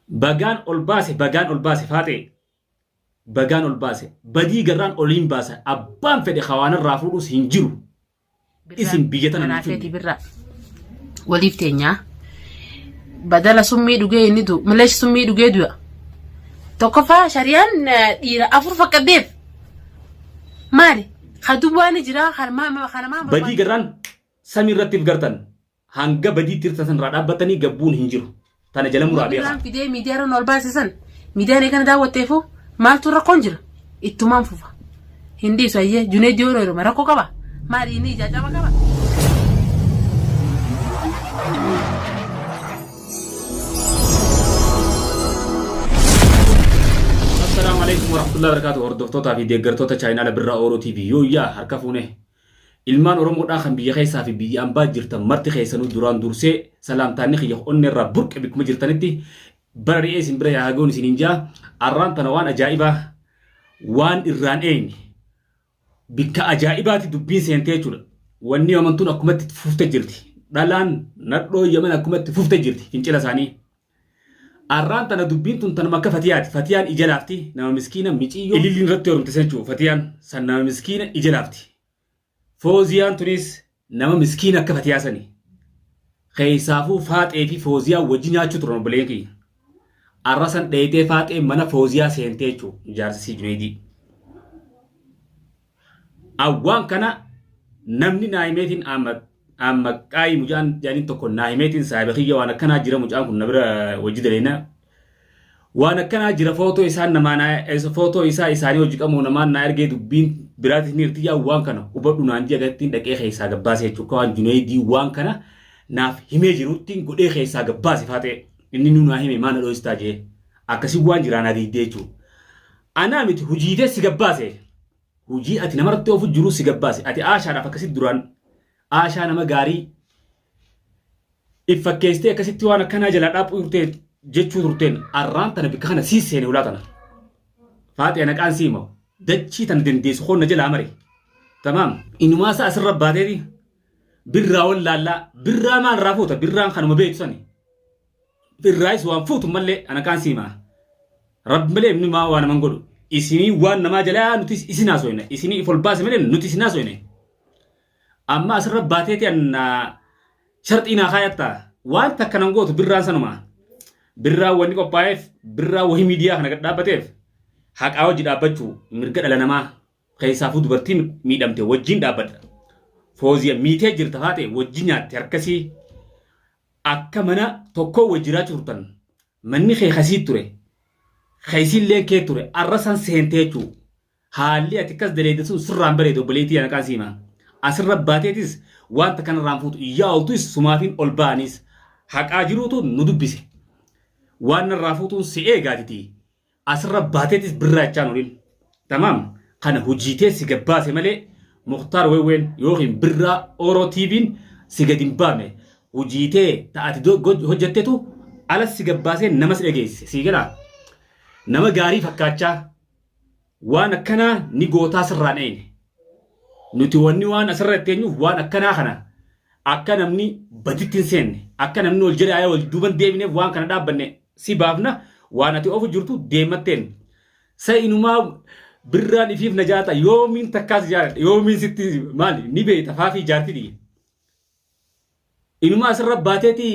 Bagaan ol baase bagaan ol baase faaxee bagaan ol baase badii garraan oliin baasa abbaan fedhe hawaanarraa fuudhus hin jiru. Isin biyya tana Manaa nu finne. keetii birraa waliif teenyaa. Badala summii dhugee inni du maleesh summii dhugee du'a. Tokkoffaa shariyaan dhiira afur faqqaddeef. Maali? Ka duwwaa ni jira kan maa Badii garraan samii irratti if gartan hanga badii tirtan san irraa dhaabbatanii gabbuun hin jiru. Tana jala muraa beekaa. Birraan fidee miidiyaa irra ol baase san miidiyaan eegana daawwatteefu maaltu rakkoon jira? Ittumaan fufa. Hin dhiisu ayyee Juneed yoo heerume rakkoo qaba? Maali inni ijaa caba qaba? Assalaamu alaikum warahmatullahi wabarakatuh. Hordoftootaa fi deeggartoota chaayinaala Birraa Ooroo TV yooyyaa harka fuune. Ilmaan Oromoodhaa kan biyya keessaa fi biyya ambaa jirtan marti keessanuu duraan dursee salaamtaanni kiyya onnee irraa burqe bikkuma jirtanitti bara ri'ee isin bira yaa hagoon isiniin jaa arraan tana waan ajaa'ibaa waan irraan eeyne bikka ajaa'ibaati dubbiin seentee jechuudha. Wanni amantuun akkumatti itti fufte jirti. Dhalaan nadhoo Yaman akkumatti fufte jirti fincila isaanii. Arraan tana dubbiin tun tanuma akka Fatiyaati. Fatiyaan ija laafti nama miskiina miciyyoo. Ililliin irratti heerumte san jechuudha. Fatiyaan san nama miskiina ija laafti. Fooziyaan tunis nama miskiina akka Fatiyaa sani. Keessaafuu Faaxee fi Fooziyaan wajji nyaachuu turan obboleen kiyya. Arra san dheeyxee Faaxee mana Fooziyaa seentee jechuudha. Jaarsa sii Juneydii. Awwaan kana namni naa himeetiin amma qaayii mucaan jedhaniin tokko naa himeetiin saahiba kiyya waan akkanaa jira mucaan kun na bira wajji daleena. Waan akkanaa jira footoo isaa namaa naa footoo isaa isaanii hojii qamoo namaan naa ergee dubbiin biraatis ni hirtiyyaa waan kana hubadhu naan jee agattiin dhaqee keessaa gabbaase jechuudha. Waan Juneydii waan kana naaf himee jiruttiin godhee keessaa gabbaase faatee inni nu naa hime maa na dhoystaa jee akkasii waan jiraa naa diidee jechuudha. Anaa miti hojiitee si gabbaase. Hojii ati namarratti oofu jiru si gabbaase. Ati Aashaadhaaf akkasitti duraan Aashaa nama gaarii if fakkeessitee akkasitti waan akkanaa jalaa dhaaphuu turtee jechuu turteen arraan tana bikka kana sii seene ulaa tana. Faaxee anaqaan sii himamu. Dachii tana dandeessu koon na jalaa mare. Tamaam. Inumaa isaa asirra baateeti birraa wallaallaa birraa maal irraa fuuta birraan kanuma beektu sani. Irraayis waan fuutu mallee anaqaan sii himaa. Rabbi malee inni maa waa naman godhu. Isinii waan namaa jalaa nuti isin haasoyna. Isinii if ol baase malee nuti isin haasoyne. Amma asirra baateeti an sharxii naa kaayatta. Waan takka nan gootu birraan sanuma. Birraan wanni qophaa'eef birraa wahii miidiyaa kana gad dhaabbateef haqaa wajji dhaabbachuu mirga dhala namaa keessaafuu dubartii miidhamte wajjin dhaabbadha. Fooziya miitee jirta faate wajji nyaatte harkasii akka mana tokkoo wajji jiraachuu turtan. Manni kee kasii ture. Keessiillee kee ture. Arra san seentee jechuu. Haalli ati akkas daleeyde sun sirraan bareedu obboleettii ana qaan siima. Asirra baateetis wanta kanarraan fuutu iyyaa ooltus sumaafiin ol ba'anis haqaa jiruutu nu dubbise. Waan narraa fuutuun si eegaatiti. Asirra baateetis birraa jechaan olin. Tamaam kana hojiitee si gabbaase malee Muktaar Wewween yookiin Birraa Oro TV'n si gadi hin baafne. Hojiitee ta'ati hojjettetu ala si gabbaasee nama si dhageessise. Sii galaa? Nama gaarii fakkaachaa Waan akkanaa ni gootaa sirraan eeyne. Nuti wanni waan asirra teenyuuf waan akkanaa kana akka namni baditti hin seenne, akka namni wal jala yaa'ee wal duuban deebineef waan kana dhaabbanne si baafna waan ati ofu jirtu deematteen. Sa inumaa birraan ifiif na jaata yoomiin takkaas jaaladha yoomiin sitti maali ni beeyta faafii jaartii tiyya. Inumaa asirra baateeti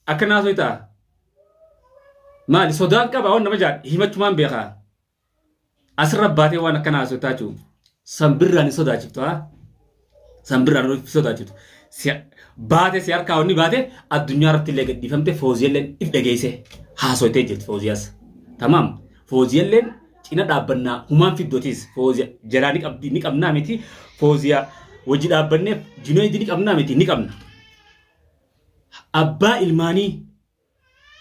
akka naasoo ta'a. Maali sodaan qaba waan nama jaadha himachumaan beekaa. Asirra baatee waan akkanaa haasoftaa jechuun san birraan hin sodaachiftu haa? San birraan hin sodaachiftu. Baate si harkaa wanni baate addunyaa irratti illee gadhiifamte fooziyalleen if dhageesse haasoftee jirti fooziyaas. Tamaam fooziyalleen cina dhaabbannaa humaan fiddotiis fooziya jalaa ni qabdi ni qabnaa miti fooziyaa wajji dhaabbanneef juneeydi ni qabnaa miti ni qabna. Abbaa ilmaanii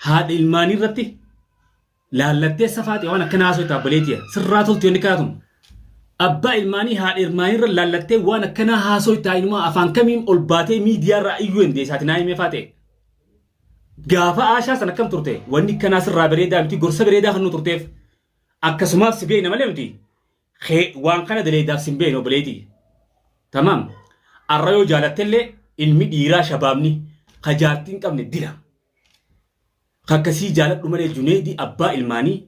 haadha ilmaanii irratti laallattee safaaxee waan akkanaa haasofta obboleettiya sirraa tolti wanni akkanaa tun abbaa ilmaanii haadha ilmaanii irra laallattee waan akkanaa haasofta inumaa afaan kamiin ol baatee miidiyaa irraa iyyuu hin deessaati naa himee faatee gaafa aashaa san akkam turte wanni akkanaa sirraa bareedaa miti gorsa bareedaa kan nu turteef akkasumaaf si beekna malee nuti kee waan kana daleedaaf sin beekna obboleettii tamaam arra yoo jaalattellee ilmi dhiiraa shabaabni ka jaartii hin qabne dila. Kakkasii jaaladhu malee Juneedii abbaa ilmaanii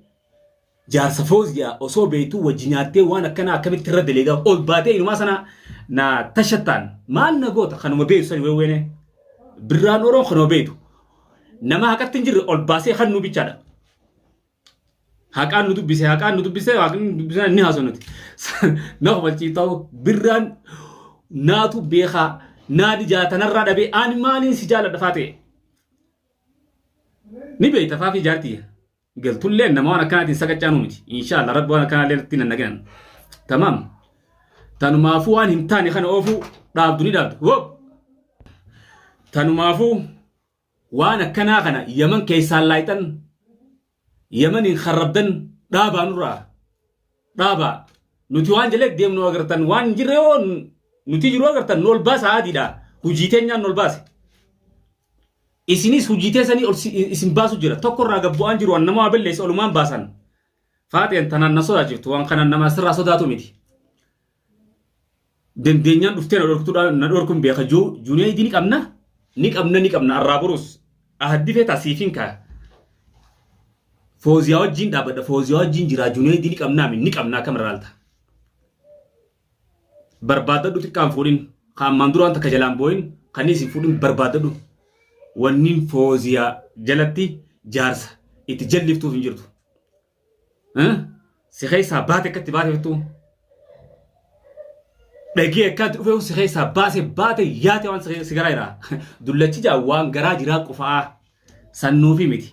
jaarsa Fooziyaa osoo beektuu wajji nyaattee waan akkanaa akkamitti irra daleedaa ol baatee inumaa sana na tashattaan maal na goota kanuma beektu sani weewweene birraan oroon kanuma beektu nama haqatti hin jirre ol baasee kan nu bichaadha. Haqaan nu dubbise haqaan nu dubbise waaqni nu dubbise ni haasoo nuti. Na hubachiiftaa birraan naatu beekaa naa dijaatanarraa dhabee ani maaliin si jaaladha faa ta'e. Ni beekta faafii jaartii. Galtullee nama waan akkanaatiin saqaccaanuu miti. Inshaallah rabbi waan akkanaallee irratti nan naginan. Tamaam. Tanumaafuu waan hin taane kana oofuu dhaabdu ni dhaabdu. Wop! Tanumaafuu waan akkanaa kana Yaman keessaan laayxan Yamaniin kharrabdan dhaabaa nurraa. Dhaabaa. Nuti waan jalee deemnu agartan waan hin jirre yoo nuti jiru agartan nu ol baasa adiidha. Hujii teenyaan nu ol baase. Isinis hujii teessanii ol isin baasu jira. Tokko irraa gad bu'aan jiru waan nama waa balleesse olumaan baasan. Faaxeen tanaan na sodaachiftu waan kanaan nama asirraa sodaatu miti. Dandeenyaan dhuftee na dhorktuudha na dhorkuun beeka juneeydi ni qabna ni qabna ni qabna arraa borus ahaddi feetaa siifin kaa. Fooziyaa wajjin dhaabbadha fooziyaa wajjin jira juneeydi ni qabnaa ni qabna akkam irraa alta. Barbaaddadhu xiqqaan fuudhin ka ammaan duraan takka jalaan boo'in kan isin fuudhin barbaaddadhu wannin fooziyaa jalatti jaarsa itti jalliftuuf hin jirtu. Si keessaa baate akkatti baate fittuu. Dhagee akkaatti dhufee si keessaa baase baate yaate waan si garaa jiraa. Dullachi jaa waan garaa jiraa qofaa sannuufi miti.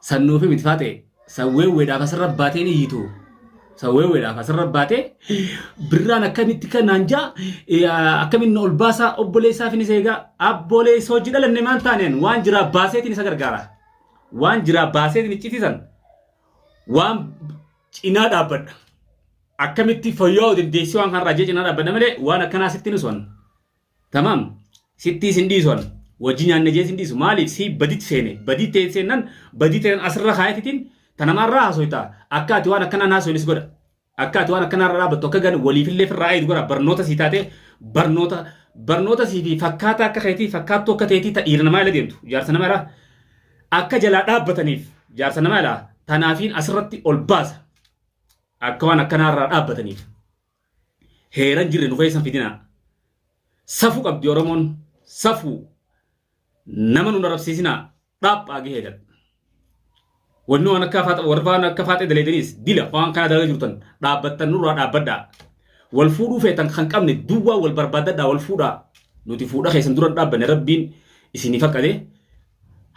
Sannuufi miti faate sawweewweedhaaf asirra baatee ni iyyitu. Sawweewweedhaaf asirra baatee birraan akkamitti kanaan jaa akkamiin ol baasaa obboleessaaf ni seegaa abboleessa hojii dhalanne maan taaneen waan jiraa baaseetiin isa gargaara. Waan jiraa baaseetiin iccitiisan waan cinaa dhaabbadha. Akkamitti fayyaa dandeessii waan kanarraa jee cinaa dhaabbadha malee waan akkanaa sitti ni son. Tamaam. Sittii sin dhiisu an. Wajji nyaanne jee sin dhiisu. Maaliif si baditti seene. Badii ta'e seennan badii ta'e asirra kaayatitiin ta namaarraa haasoyta. Akka ati waan akkanaan haasoynis godha. Akka ati waan akkanaarra dhaabbattu akka gan waliifillee firraa eedu godha. Barnoota sii taate barnoota barnoota sii fi fakkaataa akka keetii fakkaattuu akka teetii ta dhiira namaa ila deemtu jaarsa nama irraa akka jalaa dhaabbataniif jaarsa nama ilaa tanaafiin asirratti ol baasa. Akka waan akkanaarraa dhaabbataniif. Heeran jirre nu keessan fidinaa. Safu qabdi Oromoon. Safu. Nama nu arrabsiisinaa. Dhaaphaa gahee gad. Wanni waan akka faaxa warri waan akka faaxee daleedaniis dila waan kana dalagaa jirtan dhaabbattan nurraa dhaabbadhaa. Wal fuudhuu feetan kan qabne duwwaa wal barbaaddadhaa wal fuudhaa. Nuti fuudha keessan dura dhaabbanne rabbiin isinii faqqade.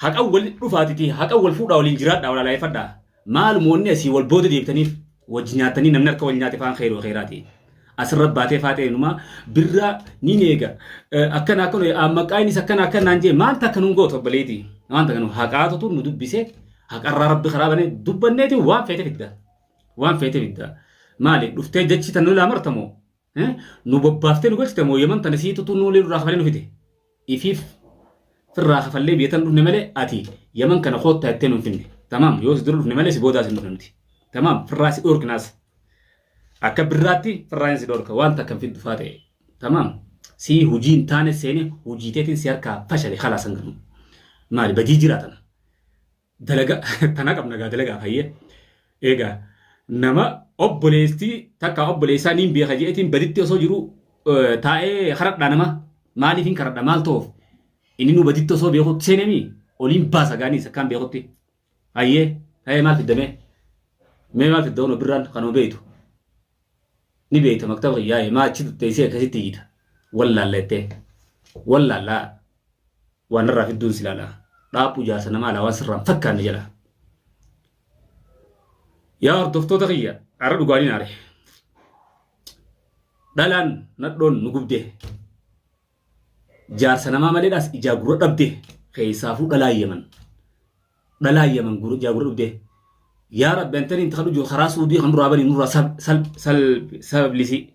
Haqa wal dhufaatiti haqa wal fuudhaa waliin jiraadhaa wal alaayeffadhaa. Maaluma wanni asii wal booda deebitaniif wajji nyaattanii namni harka wal nyaate faan kheyru kheyraati. Asirra baatee faaxee inumaa birraa ni eega. Akkana akkana maqaa innis akkana akkanaan jee maal takka nun gootu obboleetii. Waan takka nu haqaatutu nu dubbise haqarraa rabbi karaa banee dubbanneeti waan feete fidda. Waan feete fidda. Maali dhuftee jechi tan nu laamartamoo? Nu bobbaaftee nu galchite moo yaman tana siitutu nuulee nurraa kafalee nu fide. Ifiif firraa kafallee biyya tan dhufne malee ati yaman kana koottaa jettee nu hin finne. Tamaam yoo si dura dhufne malee si boodaas hin dhufne nuti. Tamaam firraa si dhoorkinaas. Akka birraatti firraa hin si dhoorka waan takka hin fiddu faa ta'e. Tamaam si hujii hin taane seene hujii teetiin si harkaa fashale kalaas hanganu. Maali badii jiraatan. Dalaga tana qabna gaa dalagaa fayyee. Egaa nama obboleestii takka obboleessaa niin beeka jeetiin baditti osoo jiru taa'ee karadhaa nama maaliif hin karadha maal ta'uuf inni nu baditti osoo beekutti seenemi oliin baasa gaaniis akkaan beekutti. Hayyee hayyee maal fidda mee mee maal fidda ono birraan kanuma beektu ni beekta maktaba kiyyaa'ee maa achi teessee akkasitti iyyita wallaalla jettee wallaallaa. Waan narraa fidduun si ilaala. Dhaaphu jaarsa namaa alaa waan sirraan fakkaanne jedha. Yaa hordoftoota kiyya har'a dhugaaniin aare. Dhalaan nadhoon nu gubde. Jaarsa namaa maleedhaas ijaa gurra dhabde. Keessaafuu dhalaa Yemen. Dhalaa Yemen ijaa gurra dhabde. Yaa Rabbi antanii inta kadhu jiru karaa Suudii kan duraa bani nurraa sablisi.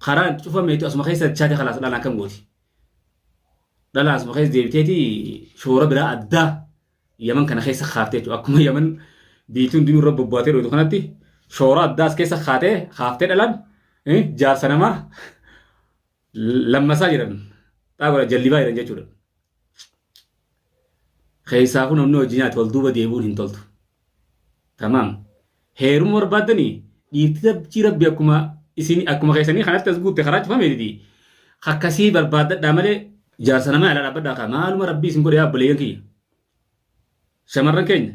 Karaan cufameetu asuma keessa chaate kalaas dhalaan akkam gooti. Dhala asuma keessa deebiteeti shoora biraa addaa Yaman kana keessa kaaftee jechuudha. Akkuma Yaman biitii hundinuu irra bobbaatee dhoytu kanatti shoora addaa as keessa kaatee kaaftee dhalan jaarsa namaa lammasaa jedhan xaagola jallibaa jedhan jechuudha. Keessaafuu namni hojii nyaate wal duuba deebi'uun hin toltu. Tamaam. Heeruma barbaaddanii dhiirti dachii rabbi akkuma isin akkuma keessanii kanatti as guutte karaa cufameetiti. Akkasii barbaaddadhaa malee jaarsa namaa ilaa dhaabbadhaa kaa maaluma rabbii isin godhe yaa obboleeyyan kiyya. Shamarran keenya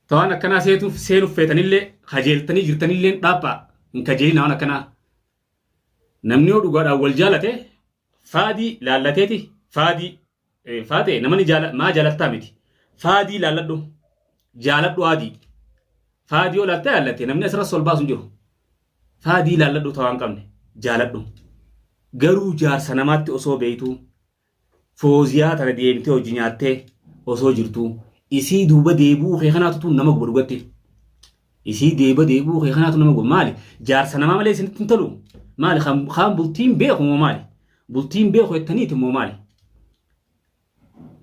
Tawaan akkanaa seetuuf seenuuf feetanillee kajeeltanii jirtanillee dhaaphaa hin kajeelina waan akkanaa. Namni yoo dhugaadhaan wal jaalate faadii laallateeti faadii faatee namani jaala maa jaalattaa miti faadii laalladhu jaaladhu aadii faadii yoo laattee laallatte namni asirra sol baasu hin jiru faadii laalladhu tawaan qabne jaaladhu garuu jaarsa namaatti osoo beektuu Fooziyaa tana deemtee hojii nyaattee osoo jirtuu isii duuba deebi'uu kee kanaatu tun nama guba dhugatti. Isii deeba deebi'uu kee kanaatu nama guba maali? Jaarsa namaa malee isinitti hin tolu. Maali kan kaan bultiin beeku moo maali? Bultiin beeku jettaniiti moo maali?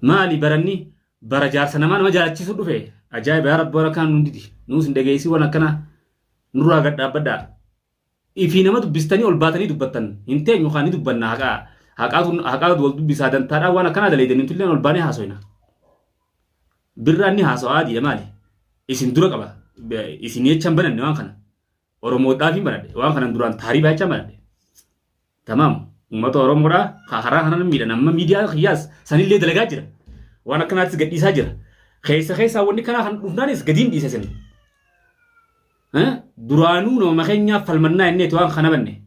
Maali baranni bara jaarsa namaa nama jaalachiisuu dhufe? Ajaa'iba yaa rabbi waan akkanaa nun didi. Nuus hin dhageessii waan akkanaa nurraa gad dhaabbadhaa. Ifii nama dubbistanii ol baatanii dubbattan hin teenyu kaa ni dubbanna haqaa haqaatu haqaatu wal dubbisaa dantaadhaan waan akkanaa daleeydan nutilleen ol baanee haasoyna. Birraan ni haaso'a adiidha maali? Isin dura qaba. Isin jechaan bananne waan kana. Oromoodhaaf hin banadhe. Waan kanan duraan taariibaa jechaan banadhe. Tamaam. Uummata Oromoodhaa karaa kanan miidhan amma miidiyaa kiyyaas sanillee dalagaa jira. Waan akkanaatis gadhiisaa jira. Keessa keessaa wanni kanaa kan dhufnaanis gadiin dhiise sin. Duraanuu nama keenyaaf falmannaa inneeti waan kana banne.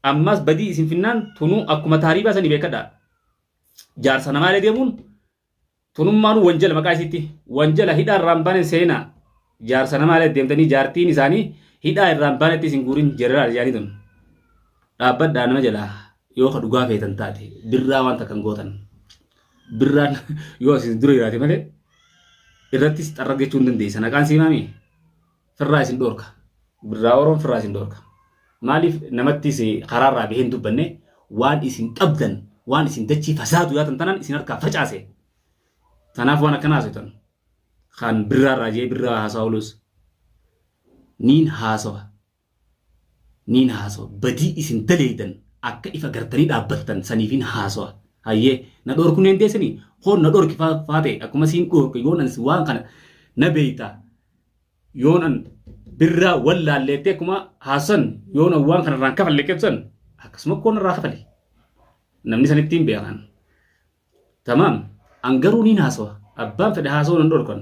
Ammas badii isin finnaan tunuu akkuma taariibaa sanii beekadhaa. Jaarsa namaalee deemuun tunummaanuu wanjala maqaa isiitti. Wanjala hidhaa irraa hin baane seenaa. Jaarsa namaalee deemtanii jaartiin isaanii hidhaa irraa hin baanetti isin guurin jeneraal jaanii tun. Dhaabbadhaa nama jalaa yoo ka dhugaa feetan taate birraa waan takka hin gootan. Birraan yoo isin dura jiraate malee irrattis xarra jechuu hin dandeessan. Haqaan siimaamii? Firraa isin dhoorka. Birraa Oroon firraa isin dhoorka. Maaliif namattis karaarraa bahee hin dubbanne waan isin qabdan waan isin dachii fasaadu yaatan tanan isin harkaa facaase. Tanaaf waan akkanaa haasoftan. Kan birraarraa jee birraa haasawa oolus niin haasawa. Niin haasawa. Badii isin daleeydan akka ifa gartanii dhaabbattan saniifin haasawa. Hayyee na dhoorkuu ni dandeessanii? Hoon na dhoorki faa ta'e akkuma siin dhoorke yoon an waan kana na beeyta yoon an birraa wallaalleettee akkuma haasan yoon an waan kana irraan kafalle qibsan akkasuma koon irraa kafale. Namni sanitti hin beekan. Tamaam. An garuu niin haasawa. Abbaan fedhe haasawuu nan dhorkan.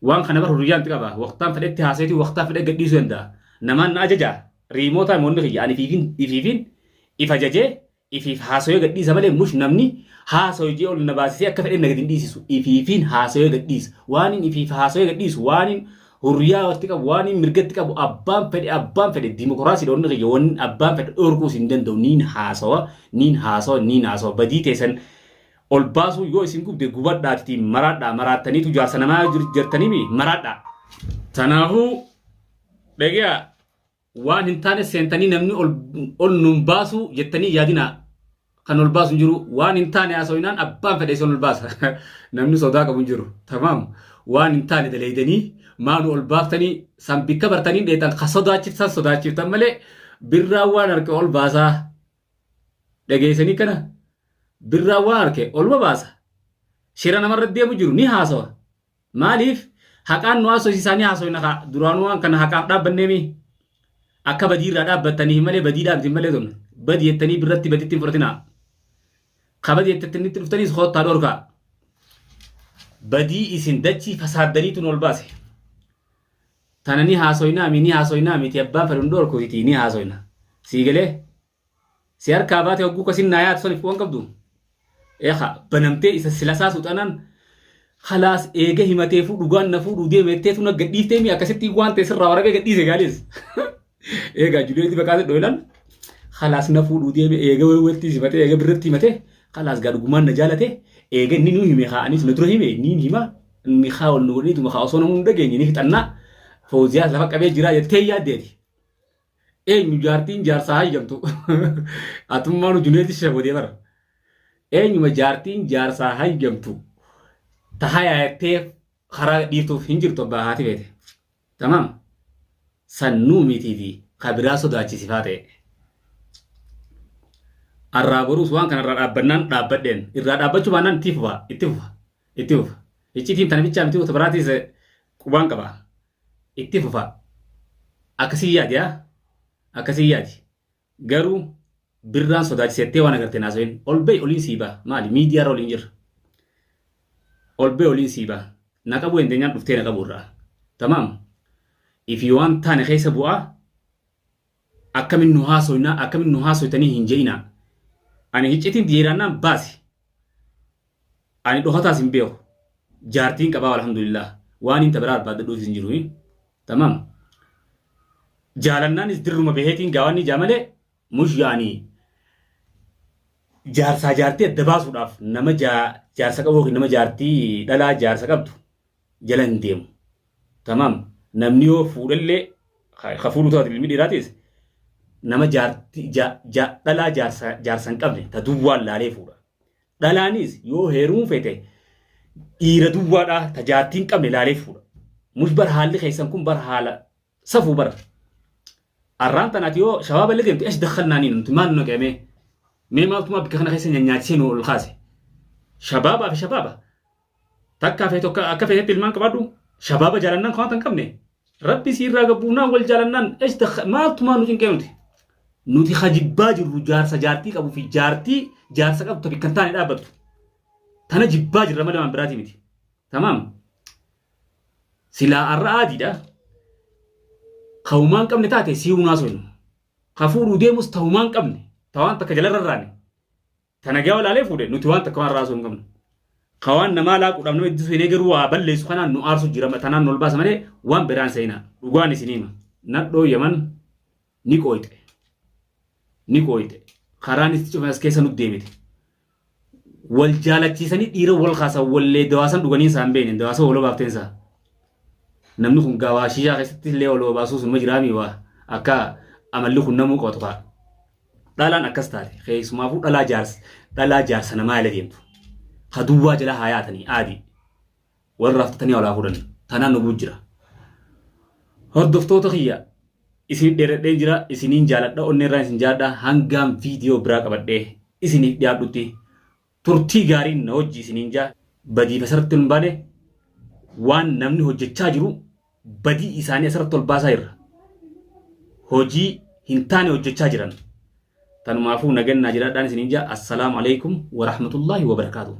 Waan kana bar hurriyyaan itti qaba. Waqtaan fedhetti haasayeeti waqtaa fedhe gadhiisuu danda'a. Namaan na ajaja. Riimootaa moonni kiyya ani ifiifin ifiifin if ajajee ifiif haasawee gadhiisa malee mush namni haasawe jee ol na baasisee akka fedhen na gadi hin dhiisisu. Ifiifin haasawee gadhiisa. Waanin ifiif haasawee gadhiisu waanin hurriyaa watti qabu waanin mirgatti qabu abbaan fedhe abbaan fedhe dimokiraasiidha wanni kiyya wanni abbaan fedhe dhorkuus hin danda'u niin haasawa niin haasawa niin haasawa badii teessan ol baasuu yoo isin gubde gubadhaatitii maraadhaa maraattaniitu jaarsa namaa jirtaniimi maraadhaa. Tanaafuu dhagaa Waan hin taane seentanii namni ol ol nun baasu jettanii yaadinaa. Kan ol baasu hin jiru. Waan hin taane haasawinaan abbaan fedhe isin ol baasa. Namni sodaa qabu hin jiru. Tamaam. Waan hin taane daleeydanii maa nu ol baaftanii san bikka bartanii dheetan ka sodaachiftan sodaachiftan malee birraan waan harka ol baasaa. Dhageessanii kana birraan waan harke oluma baasa. Shira namarra deemu jiru ni haasawa. Maaliif haqaan nu haasofsiisaa ni haasofna kaa duraanuu waan kana haqaaf dhaabbanneemi. Akka badii irraa dhaabbattanii malee badiidhaa miti malee tun badi jettanii birratti baditti hin fudhatinaa. Ka badi jettanii itti dhuftaniis koottaa dhorkaa. Badii isin dachii fasaaddaniitu nu ol baase. Tana ni haasoynaa mi ni haasoynaa miti abbaan fedhu nu dhorkuuti ni haasoyna. Sii galee Si harkaa baate hogguu kasin naa yaatu sanif quban qabdu. Eeha banamtee isa silasaa suxanaan khalaas eega himateefuu dhugaan na fuudhuu deeme jetteetu na gadhiiftee mi akkasitti waan ta'e sirraa warabee gadhiise gaalis. Eegaa Juleetii baqaa dhoylan khalaas na fuudhuu deeme eega weewweetti simatee eega birratti himatee khalaas gaa dhugumaan na jaalate eega inni nu hime haa anis na dura hime niin hima inni haa wal nu godhaniituma haa osoo namni hin dhageenye ni fixannaa fooziyaas lafa qabee jiraa jettee yaaddeeti. Eenyu jaartiin jaarsaa hayyamtu? Atummaanu juneeti shawadee bara. Eenyuma jaartiin jaarsaa hayyamtu? Ta hayaattee karaa dhiiftuuf hin jirtu abbaa haati feete. Tamaam. Sannuu mitiiti ka biraa sodaachisifaa ta'e. Arraa boruus waan kana irraa dhaabbannaan dhaabbadheen. Irraa dhaabbachuu baannaan itti fufa itti fufa. Itti fufa. Iccitiin tana bichaa miti, wata biraatiis qubaan qaba. Itti fufa. Akkasii yaadi haa. Akkasii yaadi. Garuu birraan sodaachisettee waan agarte naasoin ol ba'i, oliin sii ba'a. Maali, miidiyaarra oliin jirra. Ol ba'i, oliin sii ba'a. Na qabuu dandeenyaan dhuftee na qabu irraa. Tamaam. Ifii waan taane keessa bu'aa akkamin nu haasoynaa, akkamin nu haasoytanii hin je'inaa. Ani hiccitiin diyeeraannaan baasi. Ani dhokataas hin beeku. Jaartiin qabaa, alhamdulillah. Waan hin tabiraa barbaadadhuufis hin jiru. Tamaam. Jaalannaanis dirruma baheetiin gaawanni ijaa malee mush yaanii jaarsaa jaartii adda baasuudhaaf nama jaarsa qabu yookiin nama jaartii dhalaa jaarsa qabdu jala hin deemu. Tamaam. Namni yoo fuudhellee ka fuudhu taate ilmi dhiiraatis nama jaartii dhalaa jaarsa hin qabne ta duwwaan laalee fuudha. Dhalaanis yoo heerumuu feete dhiira duwwaadhaa ta jaartii hin qabne laalee fuudha. Mush bar haalli keessan kun bar haala safuu bar. Arraan tanaati yoo shabaaba illee deemte esh dakhalnaanii nuti maal nu naqee mee maaltumaa bikka kana keessa nyaachisee nu ol kaase. Shabaabaa fi shabaaba. Takkaa feetu akka feetetti ilmaan qabaadhu, shabaaba jaalannaan kan waan hin qabne. Rabbi siirraa gabbuunaan wal jaalannaan esh maaltumaa nu cinqee nuti. Nuti kajibbaa jirru jaarsa jaartii qabuu fi jaartii jaarsa qabdu ta bikka hin taane dhaabbattu. Tana jibbaa jirra malee waan biraatii miti. Tamaam. Silaa arra aadiidha. Ka'umaan qabne taate sii hunaa soynu. Ka fuudhuu deemus ta'umaan qabne. Ta waan takka jala rarraane. Ta nagaa walaalee fuudhe nuti waan takka waan raasuu hin qabnu. Ka waan namaa laaquudhaaf nama itti seenee garuu waa balleessu kanaan nu aarsu jira, tanaan nu ol baasa malee waan biraan seenaa. Dhugaan isin hima. Nadhoo Yaman ni qooyxe. Ni qooyxe. Karaan itti cufame as keessa nu deebite. Wal jaalachiisanii dhiira wal kaasan wallee dawaasan dhuganii isaan beekne dawaasa wal obaafteen isaa. Namni kun gaawaa shishaa keessatti illee wal obaasuu sunuma jiraamii waa akka amalli kun namuu qabatu kaa. Dhalaan akkas taate, keessumaafuu dhalaa jaarsa namaa jala deemtu. Ka duwwaa jala haa yaatanii aadii. Warra raftatanii walaa fuudhan. Tanaan nu jira. Hordoftoota kiyya, isin dheeradheen jira, isiniin jaaladha, onnee irraan isin jaaladha. Hangaan viidiyoo biraa qabadhee isiniif dhiyaadhutti turtii gaariin na hojii isiniin jaa. Badiif asirratti hin baane, waan namni hojjechaa jiru badii isaanii asirratti ol baasaa jirra. Hojii hin taane hojjechaa jiran. Tanumaafuu nagannaa jiraadhaan isiniin jaa. Assalaamu alaikum warahmatullaahi wabarakaatuh.